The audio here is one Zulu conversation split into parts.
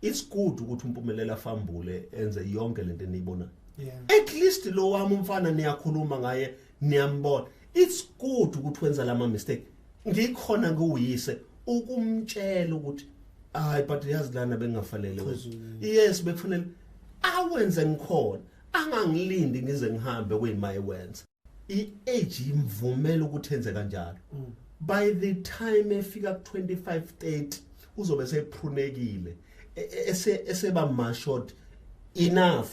It's good ukuthi uMpumelelo afambule, enze yonke lento eniyibonayo. At least lo wami umfana niyakhuluma ngaye, niyambona. It's good ukuthi wenza lama mistake, ngikhona ngiwuyise ukumtshela ukuthi hayi, but yazi lana bengafanele wenze. Yes, bekufanele awenze ngikhona, angangilindi ngize ngihambe kuyima ewenza. I-age imvumela ukuthi enze kanjalo. By the time efika ku-25, 30, uzobe seprunekile, eseba matured enough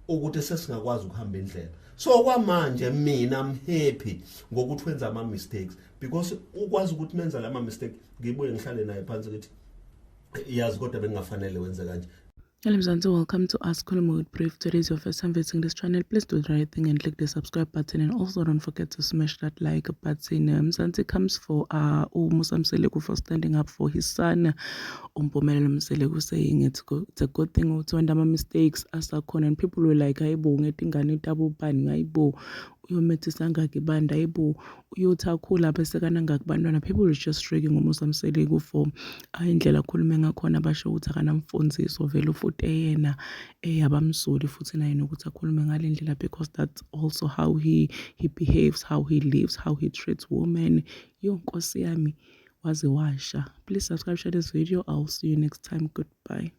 ukuthi sesingakwazi ukuhamba indlela. So kwamanje mina I'm happy ngokuthi wenza ama mistakes, because ukwazi ukuthi menza lama mistake, ngibuye ngihlale naye phansi ukuthi yazi, kodwa bengafanele wenze kanje. Hello Mzansi, welcome to Ask with Brief. Today is your first time visiting this channel. Please do the right thing and click the subscribe button and also don't forget to smash that like button. Mzansi comes for uMusa Mseleku for standing up for his son uMpumelelo Mseleku, saying it's a good thing ukuthi wenta ama mistakes asakhona, and people were like, "Hayibo, ngeti ingane tabobani? Hayibo, uyomethisa ngaki banda? Hayibo, uyothi akhula bese kanangaki bantwana?" People were just striking uMusa Mseleku for indlela akhulume ngakhona, basho ukuthi akanamfundiso vele futhi yena abamsoli futhi naye nokuthi akhulume ngale ndlela, because that's also how he behaves, how he lives, how he treats women. Yo, nkosi yami, waze washa. Please subscribe, share this video. I'll see you next time. Goodbye.